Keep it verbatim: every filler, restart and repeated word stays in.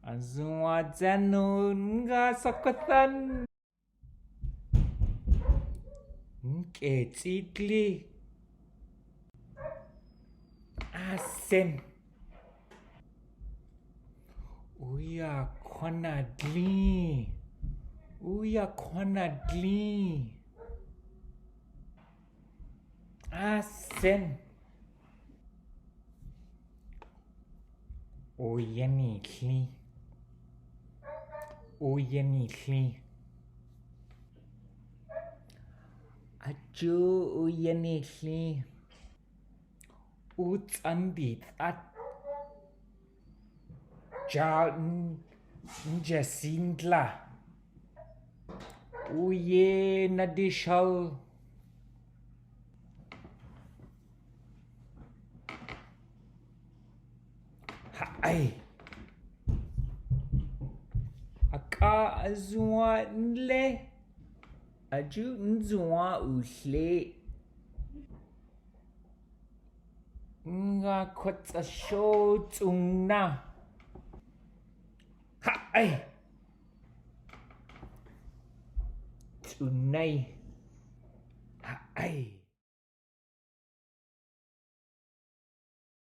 Azua zanu nga sokotan. Ke tsitli. Asen. Uya konadli. Uya konadli. Asen. Uya nili. Uya nili. Acu uya nili. Utsandi tat. Jal n-, nja sindla. Uye nadishal. Hai. Aka azua nle. Aju nzua usle. Nga kotsa sho tsungna. Hai. Tsunai. Hai.